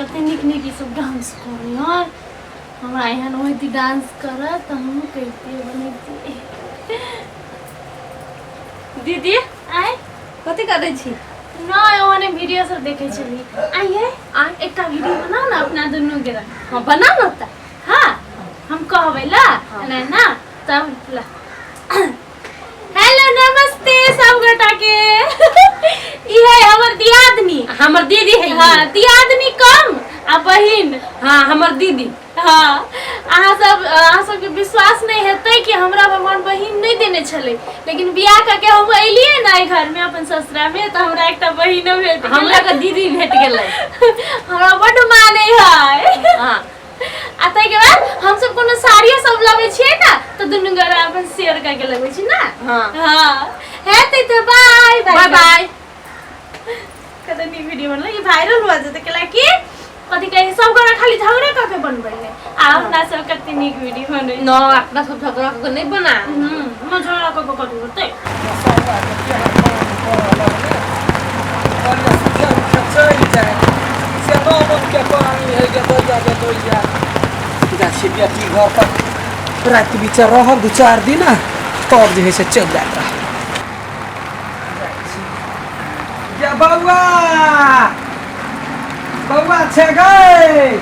कते नीक नीक ई सब डांस करै हय। हमरा एहन होइती डांस करत तऽ हमहूँ करितियै बनैतियै। दीदी, आँय? कथी करै छी? नहि, ओहने वीडियो सब देखै छली। आँय ये, आँय? एकटा वीडियो बनाउ ने अपना दुनू के। हाँ, बना न तऽ। हाँ, हम कहबै ला। हाँ। एना एना तब ला। हेलो, नमस्ते सब गोटा के। ई है हमर दियादनी। हमर दीदी है ई। हाँ, दियादनी कम आ बहिन। हाँ, हमर दीदी। हाँ, अहाँ सबके विश्वास नहीं हेतै कि हमरा भगवान बहिन नहीं देने छलै, लेकिन बियाह करके हम एलियै ने एहि घर में अपन ससुरा में, तऽ हमरा एकटा बहिनो भेट गेलै। हमरा के दीदी भेट गेलै। हमरा बड्ड मानै है। हाँ। आ ताहिके बाद हमसब कोनो साड़ियो सब लबै छियै ने, तऽ दुनू गोरा अपन शेयर करके लगबै छी ने। हाँ। हाँ, हेतै तऽ बाय बाय बाय। कते नीक वीडियो बनलै। ई वायरल भऽ जेतै, कैला कि कथी कहै, सब गोरा खाली झगड़े कऽ के बनबै है आ अपना सब कते नीक वीडियो बनै। न, अपना सब झगड़ा कऽ के नहि बना। हम्म, झगड़ा कऽ के कथी होतै? जाइ छी बेटी घर पर, राति बीच रहब 2-4 दिन, तब जे है से चलि जाइत रहब। गे बौआ, बौआ छै गै?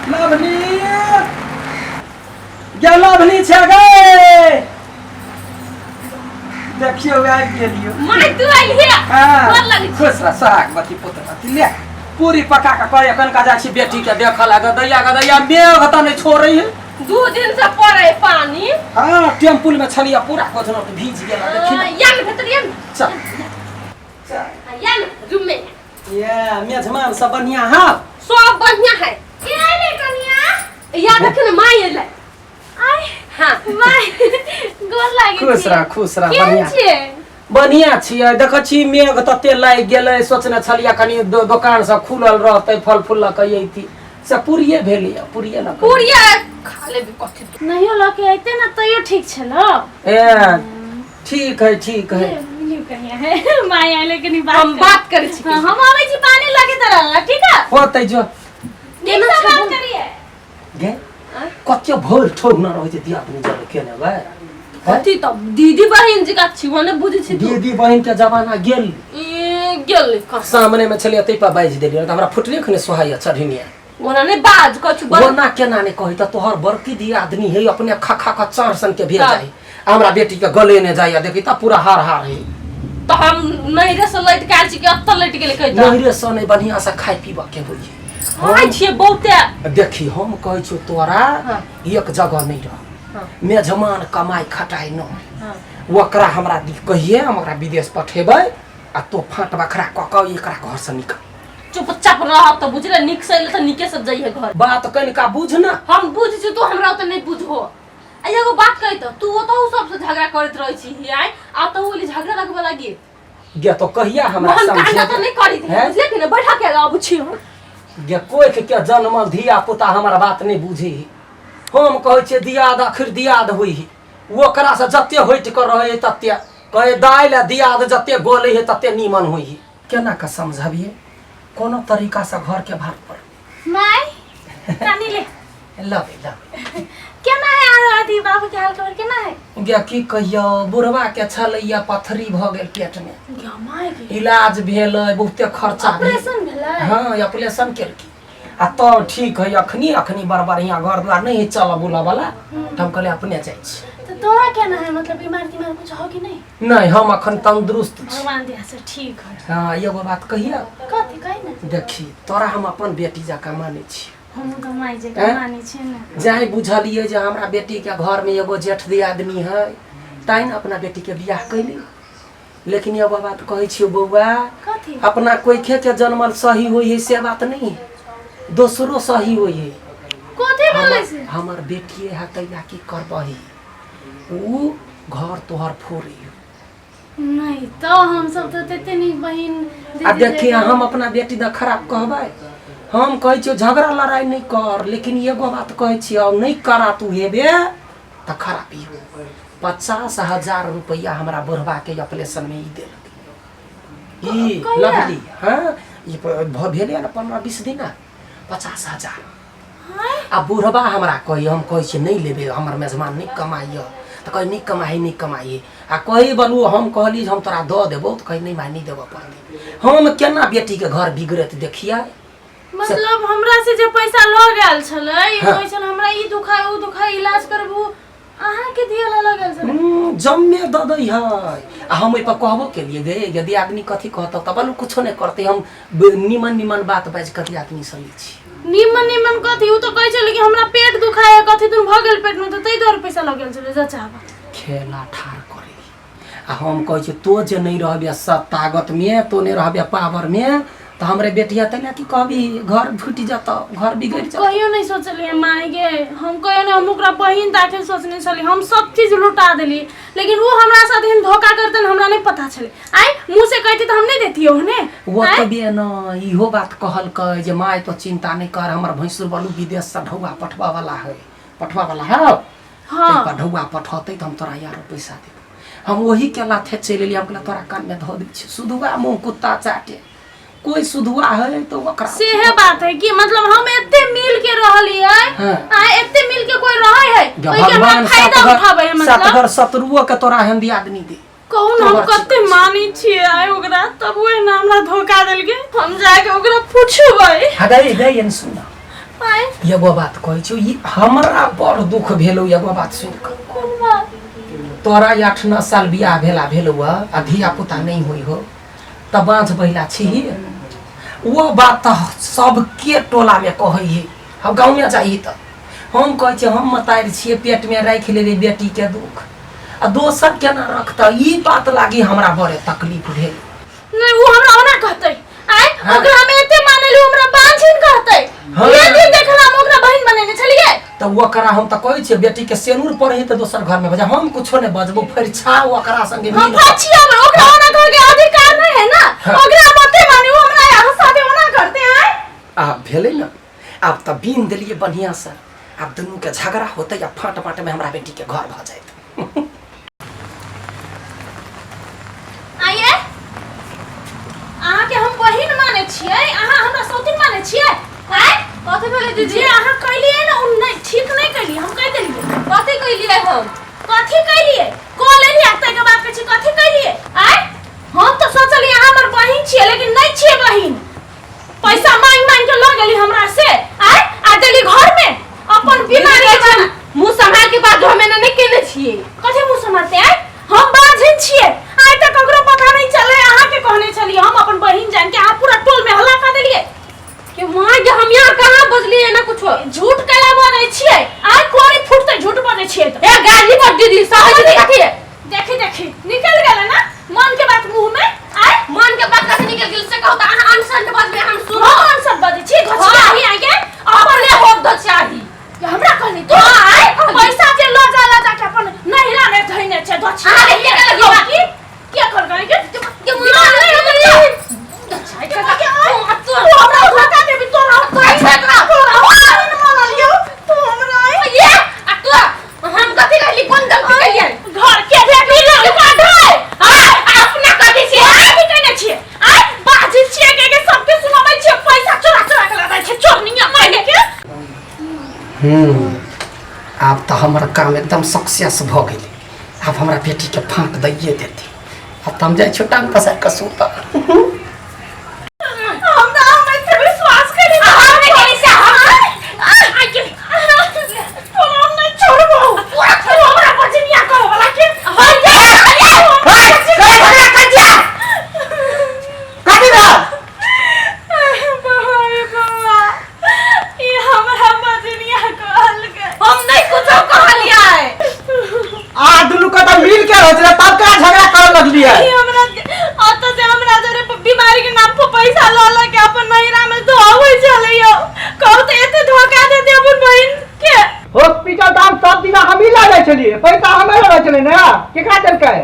लवली गे, लवली छै गै? देखियौ, आबि गेलियौ। माय, तू आइल हे? हाँ। गोर लगै छी। खुश रह, सोहागवती पुत्रवती। ले पूरी पका के करे, कनका जाइ छी बेटी के देखऽ लाग। दैया ग दैया, मेघ तऽ नहि छोड़ै है। 2 दिन से पड़े पानी। हाँ, टेम्पुल में छलियै, पूरा गोधनो भीज गेल, देखी ने। या ने भीतर या ने। चल चल। या ने रूम में। ये मेजमान सब बढ़िया हाँ? सब बढ़िया है। के आइले कनिया? या देख ने, माय एलै। आय? हाँ। माय, गोर लागै। खुश रह, खुश रह। केहन बढ़िया छियै? बढ़िया छियै। देखै छी मेघ तते लागि गेलै, सोचने छलियै कनि दोकान सब खुलल रहतै, फल फूल लऽ कऽ अयती, से पूरिये भेलैए, पूरिये लऽ कऽ। पूरिया खा लेबी कथी तू? नहियो लऽ के अयते ने तैयो ठीक छलो। ए, ठीक है, ठीक है। मिलियो कनिया है, माय आइले, कनी बात हम बात करै छी। हाँ, हम आबै छी पानी लगे तरह, ठीक है? होतै, जो। नीक से बात करिए। गे, कते भोर ठोक न रहै छै दियादनी जरे केने गै? कथी तऽ दीदी बहिन जकाँ छी, ओने बुझै छी तू। दीदी बहिन के जमाना गेल। ई गेल कहाँ? सामने में छलियै तै पर बाजि देलियै, तऽ हमरा फुटले खने सोहाइया चढ़िनिया। ओना नहि बाज कछु बड़। ओना केना नहि कही तऽ? तोहर बड़की दियादनी है, अपने खा खा कऽ चार सन के भेज जाइ, हमरा बेटी के गले ने जाइया, देखी तऽ पूरा हार हार है। तऽ हम नैहरे से लटि के आयल छी कि एतऽ लटि गेलै कहि तऽ? नहिरे से नहि, बढ़िया से खाय पीबऽ के होइए। खाइ छियै बहुते। देखी, हम कहै छियौ तोरा, हाँ। एक जगह नहि रह। हाँ। मेजमान कमाइ खटाइ नहि, हाँ। ओकरा हमरा कहिए, हम ओकरा विदेश पठेबै आ तो फाँट बखरा कऽ कऽ एकरा घरसँ निकल। चुपचाप रह तऽ बुझले, नीक से एले तऽ नीके से जइहे घर। बात कनिका बुझ ने। हम बुझ छी, तू हमरा ओते नहि बुझहो। आ एगो बात कही तऽ, तू ओतहु सबसे झगड़ा करैत रहै छी आइ, आ तहु ओली झगड़ा लगबे लागी। गे, तो कहिया हमरा मोहन कांडा समझे तऽ नहि करी, हैं? बुझले कि नहि? बैठा के आबू छी हम। गे, कोइख के जनमल धिया पुता हमर बात नहि बुझे। हम कहै छियै दियाद आखिर दियाद होइ है, ओकरा से जते हटि कऽ रहै है तते कहे दालि आ दियाद जते गलै है तते नीमन होइ है। केना कऽ समझबियै? कोनो तरीका से घर के भार पर। माय, पानी ले। लबे लबे। केना है आर अथी बाबू के हाल खबर केना है? गे, की कहियौ, बुढ़वा के छलैया पथरी भऽ गेल पेट में। गे माय गे। इलाज भेलै, बहुते खर्चा भेल। ऑपरेशन भेलै? हाँ, ऑपरेशन केलकै आ तब ठीक है। अखनी अखनी बड़ बढ़िया, घर द्वार नहीं है चलऽ बुलऽ वाला, तऽ हम कहलियै अपने जाइ छी। तो तोरा केना है, मतलब बीमार तीमार कुछ हो कि नहीं? नहि, हम अखन तंदुरुस्त छी। भगवान दया से ठीक है। हाँ, एगो बात कहिया? कथी, कही ने। देखी, तोरा हम अपन बेटी जकाँ मानै छी। हम तऽ माय जकाँ हैं? मानै छियै ने। जाहि बुझलियै जे हमरा बेटीके घरमे एगो जेठ दियादनी है, ताहि ने अपना बेटीके बियाह कैली। लेकिन एगो बात कहै छियौ बौआ। कथी? अपना कोइखे के जनमल सही होइ है से बात नहीं है, दोसरो सही होइ है। कथी बोलै छै? हमर बेटिए है तैला की करबही, ऊ घर तोहर फोड़ी। नहीं तो हम सब तऽ तते नीक बहिन आ दीदी देखिए, जकाँ। हम अपना बेटी दऽ खराब कहबै? हम कहै छियौ झगड़ा लड़ाइ नहि कर, लेकिन एगो बात कहै छियौ, नहि करा तू हेबे तऽ खराबी हो। 50,000 रुपैआ हमरा बुढ़बाके ऑपरेशनमे ई देलक ई। कहिया? लवली, हाँ, ई भेलै ने 15-20 दिना 50,000। आ बुढ़बा हमरा कही, हम कहै छियै नहि लेबै, हमर मेजबान नहि कमाइए, तऽ कहै नहि कमाइ नहि कमाइ। आ कही बनू हम कहली जे हम तोरा दऽ देबौ, तऽ कहै नहि माय नहि देबऽ पड़तै। हम केना बेटीके घर बिगड़ैत देखियै? मतलब हमरा से जे पैसा लऽ गेल छलै, ई हाँ। कहै छलै हमरा ई दुखाय ओ दुखाय इलाज करबू, अहाँके दिअ ला लऽ गेल छलै। जम्मे दऽ दै है। आ हम ओहिपर कहबो केलियै गे, यदि आदमी कथी कहतौ तऽ बोलू कुछो नहि करतै। हम निमन निमन बात बाजि कऽ आदमी सँ लै छी। निमन निमन कथी? ओ तऽ कहै छलै कि हमरा पेट दुखाय कथी दुन भऽ गेल पेटमे, तऽ ताहि दुआरे पैसा लऽ गेल छलै जचाबा। खेला ठाढ़ करै। आ हम कहै छियै तो जे नहि रहबे सब ताकतमे, तो नहि रहबे पावरमे, तऽ हमरे बेटिया तै की कहबी, घर फूटि जेतौ, घर बिगड़ि जेतौ। कहियो नहि सोचलियै माय गे, हम कहियो नहि, हम ओकरा बहिन ताके सोचने छलियै, हम सब चीज लुटा देलियै, लेकिन ओ हमरा साथ एहन धोखा करतन हमरा नहि पता छलै। आइ मुँह से कहती तऽ हम नहि देतियै ओहने। ओतबे न, इहो बात कहलकै जे माय तो चिंता नहि कर, हमर भैंसुर बलू विदेशसँ ढौआ पठबऽ वाला है, पठबऽ वाला है। हाँ। ताहि पर ढौआ पठौतै तऽ हम तोरा यारो पैसा देबौ। हम ओही के लाथे चलि एलियै। हम कहलियै तोरा कानमे धऽ दै छियै, सुधुआ मुँह कुत्ता चाटे, कोई सुधुआ है तो ओकरा सेहे बात है कि मतलब हम एते मिल के रहलियै। हाँ। आ एते मिल के कोई रहे है जब ओहि के हमरा भगवान फायदा उठाबै है सत मतलब घर शत्रुओ के तोरा एहन दियादनी दे। कहू न हम तोहर कते मानै छियै आइ ओकरा, तब ओहि ने हमरा धोखा देलकै। हम जाके ओकरा पुछबै। हा गई गई एन सुन, आइ एगो बात कहै छियौ, ई हमरा बड़ दुख भेलौ एगो बात सुनि कऽ। कोन बात? तोरा 8-9 साल बियाह भेला भेलौ आ धिया पुता नहि होइ हो, तऽ बाँझ बहिला छिही। वो बात तऽ सबके टोलामे कहै है। हम गाँवमे जाइ तऽ हम कहै छियै हम मतारि छियै, पेटमे राखि लेबै बेटीके दुख, आ दोसर केना रखतै? ई बात लागी हमरा बड़े तकलीफ भेल। नहीं वो हमरा ओना कहतै आइ। हाँ। ओकरा हम एते मानलु, हमरा बांझिन कहतै। हाँ। ये दिन देखला हम ओकरा बहिन बनेने छलियै। तऽ ओकरा हम तऽ कहै छियै बेटीके सेनूर पड़ै तऽ दोसर घरमे बजा, हम कुछो नहि बजबो, फरिछा ओकरा संगे हम मिल कऽ। फचियाबै ओकरा ओना कह के अधिकार नहीं है ना। हाँ। ओकरा हम ओते मानी, वो हमरा यहाँ साथे ओना करते आइ। आब भेलै ने, आब तऽ बीन देलियै बढ़िआँसँ, आब दुनूके झगड़ा होतै आ फाँट फाँटमे हमरा बेटीके घर भऽ जायत। आइए अहाँके हम बहिन मानै छियै, अहाँ हमरा सौतिन मानै छियै? आँय कथी भेलै दीदी? जे अहाँ कैलियै ने ओ नहि ठीक नहि कैलियै, हम कहि देलियै। कथी कैलियै हम? कथी कैलियै? कऽ लेलियै आ ताहिके बाद कहै छी कथी कैलियै। आँय हम तऽ सोचलियै अहाँ हमर बहिन छियै, लेकिन नहि छियै बहिन। पैसा मांग मांग के लऽ गेली हमरा से आँय, आ देली घर में अपन बीमारी के बहाना। मुँह सम्हार के बात हमे नहीं केने छियै। कथी मुँह सम्हारते? आँय हम बाझिन छियै, आइ तक ककरो पता नहीं चले। अहाँ के कहने छलियै हम अपन बहिन जान के, अहाँ पूरा टोल में हल्ला कर देलियै। के माँ के हम यहाँ कहाँ बजलियै ना कुछो? झूठ कैला बजै छियै? आइ कोरी फुटतै झूठ बजै छियै तऽ। ए गाली पर दीदी सहज नहीं कथी है? देखी देखी निकल गेलै ना मन के बात मुँह में। आइ मन के बात कथी निकल गेल से कहू तऽ अहाँ अनसंट बजबै हम सुनब। हम अनसंट बजै छी? घचिया ही आइ के अपने होब दो चाही। हमरा कहली तू आइ पैसा जे लऽ जा लऽ जा के अपन नहिरा में धइने छै दछिया। अहाँ के केना लगी? की के कहलकै के के दिमाग माँ नहि होतै? तू हमरा धोखा देबी? तोरा तोरा बहिन मानलियौ तू हमरा? ये आ तू हम कथी कहली? कोन गलती कलियै? घर के भेटी लड़का ढाय आय अपना कथी छियै? आइ की कहने छियै? आइ बाजी छियै के के सबके सुनाबै छियै, पैसा चोरा चोरा के लऽ जाइ छै चोरनिया माय के। आब तऽ हमर काम एकदम सक्सेस भऽ गेलै। आब हमरा बेटीके फाँक दैए देतै। आब तऽ हम जाइ छियौ टांग पसारि कऽ सुतऽ। हमरा हम एते विश्वास करी हम नहि करै छियै, हम आइ के तोरा हम नहि छोड़बौ, तू हमरा बजनिया करऽ वाला के। कथी भेल? बाबा बाबा ई हमरा बजनिया कहलकै। हम नहि कुछो कहलियै। आ दुनू के तऽ मिल के रहै छलै, तब का झगड़ा करऽ लगलियै? ई हमरा ओतऽ से हमरा जरे बीमारी के नाम पर पैसा लऽ लऽ के अपन नैहरा में धोआबै छलै यौ। कहू तऽ एते धोखा दे दे अपन बहिन के। हॉस्पिटल तऽ हम सब दिना हमही लऽ जाइ छलियै, पैसा हमे लऽ छलै ने, केकरा देलकै?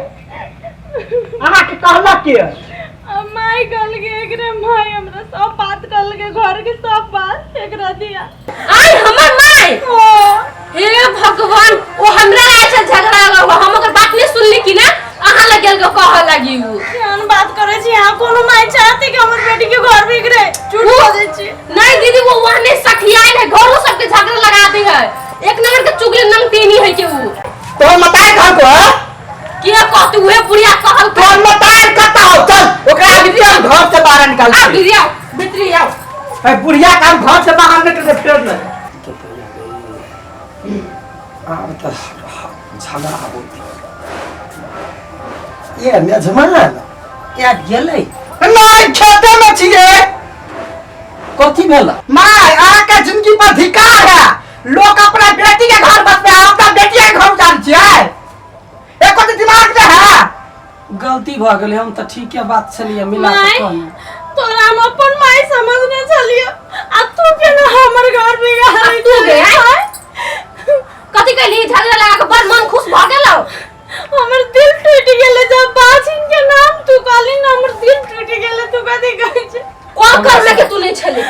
अहाँके कहलक के? माय कहलकै, एकरे माय हमरा सब बात कहलकै, घर के सब बात एकरा दिया। आय हमर माय? हे भगवान, ओ हमरा ऐसा झगड़ा लगा, हम ओकर बात नहीं सुनली कि ना अहाँ लग गेल कहऽ लगी उ। केहन बात करै छी अहाँ? कोनो माय चाहते कि हमर बेटी के घर बिगड़े? रहल आओ छी। दीदी आओ भीतरी आओ। ए बुढ़िया के हम घर से बाहर निकल फेर नहीं। आब तऽ झगड़ा होते। ये मेजमान या गेलै? नहीं, खेते में छियै। कथी भेल? My अहाँके जिंदगी पर धिकार है। लोग अपना बेटी के घर बसবে, अपना बेटी के घर उजाड़ छियै। एको तो दिमाग नहीं है। गलती भऽ गेलै, हम तऽ ठीके बात छलियै मिला के माय कहलहुँ। तोरा हम अपन माय समझने छलियै आ तू केना हमर घर बिगाड़ै तू गे, छली? कथी कहली? झगड़ा लगा के बड़ मन खुश भऽ गेलौ। हमर दिल टूटि गेलै जब बाछिन के नाम तू कहली न, हमर दिल टूटि गेलै। तू कथी कहै छै? कोन करले के तू नहीं छली?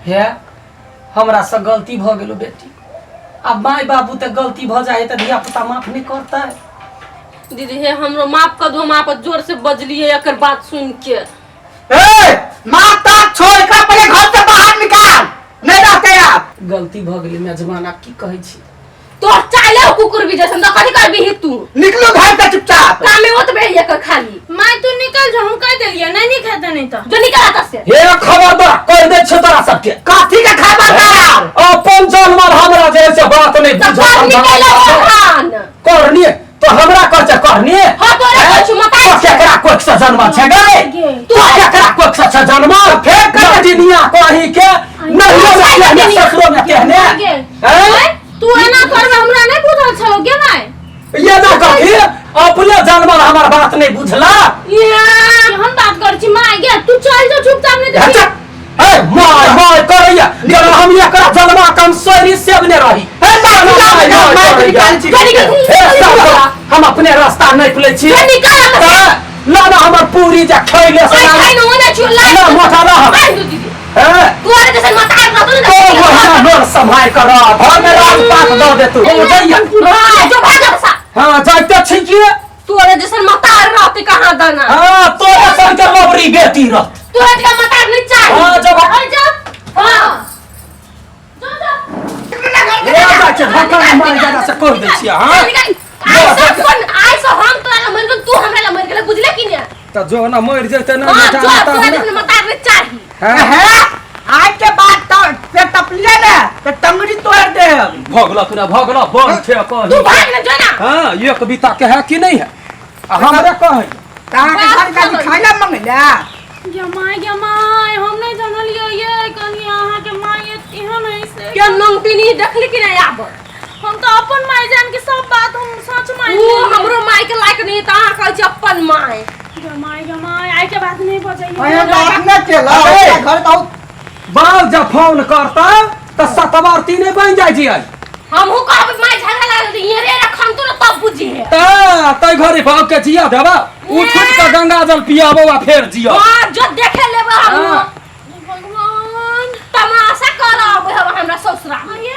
हे हमरा से गलती भऽ गेलो बेटी। आब माय बाबू तऽ गलती भऽ जाइ तऽ धिया पुता माफ नहि करतै। दीदी हे हमरो माफ कर दो, हम आप जोर से बजलिए एकर बात सुन के। ए माता छोड़ एकरा पहले घर से बाहर निकाल, नहीं रहते आप। गलती भऽ गेलै मेजमान, आब की कहै छी? तोर चाले कुकुर भी जैसन तो कथी करबी तू? निकलो घर से चुपचाप। कामे ओतबे एकर खाली। माय तू निकल जो, हम कह देलियै नहीं नहीं खेते नहीं तो जो निकल आता से। हे खबरदार कहि दै छियौ तोरा सबके। कथी के खबरदार? अपन जनमल हमरा जे से बात नहीं तो बुझल। कर निकल ओखान करनी तो हमरा कर छै करनी। हां तोरे कुछ मताई तो केकरा कोख से जन्मल छै गे? तू केकरा कोख से छै जन्मल? फेर कटनिया कही के नहीं केहने ससुरो में केहने। हैं तू एना करबे हमरा नहीं बुझल छलो गे माय। ये ना कथी अपने जनमल हमर बात नहीं बुझला। ये हम बात कर छी माय गे, तू चल जो चुपचाप नहीं अच्छा ए my my करैया जब हम एकरा जन्मा कम सोरी सेब ने रही। ए माय माय निकाल छी। हम अपने रास्ता नहीं खुले छी। निकल ना ना हमर पूरी जे खैले से खाइ न ओने छु ला ना मोटा रह। दीदी हैं तू आरे जैसे मतार रहतो न तो वही नोर संभाल कर घर में राज पात दऽ दे तू हो जाइया। हां जो भागत सा। हां जाइते छी की तू आरे जैसे मतार रहते कहां दाना। हां तोरे सन के लबरी बेटी रहत। तू आरे के मतार नहीं चाही। हां जब अरे जा। हां जो जा। ले जा छै धक्का मार जादा से कर दै छियै। हां आई सब कोन आई सब हम तोरा ला मर गेल, तू हमरा ला मर गेल, बुझले की ने? त जो ना मर जैते ना हां बेटा जो तब तोरा ना। जैसे मतार नहीं चाही। हैं? आज के बाद तो से टपलिए ने तो टंगड़ी तोड़ दे। भगला तू ना भगला बन छे कही तू भाग न जो ना। हां एक बीता के है कि नहीं है? आ हमरा कहे कहाँ के घर का खाना मंगला। गे my गे my, हम नहीं जानलियै ये कनी अहाँ के my एहन है से। के नंगटी नहीं देखली कि नहीं आब? हम तो अपन my जान के सब बात हम सच मान ऊ हमरो my के लायक नहीं त अहाँ कहै छी अपन my. गे my गे my, आई के बात नहीं बजैयै। अरे बात न केला घर तो बाल जब फोन करता त सतवार तीने बन जाय छी। हमहू कहब my झगड़ा लागल ये रे रखम तू न तब बुझी है। त तै घरे भाव के जिया देबा उठ उठ के गंगा जल पियाबो आ फेर जिया। हां जो देखे लेबो हम। भगवान तमाशा करब हम हमरा ससुरा में।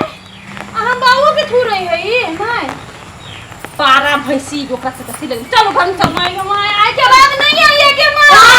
अहाँ बाबू के थू रही है ई my पारा भैंसी ओकरा से कथी लगी। चलो घर में चल। My गे my, आई के बात नहीं आई है के my. हां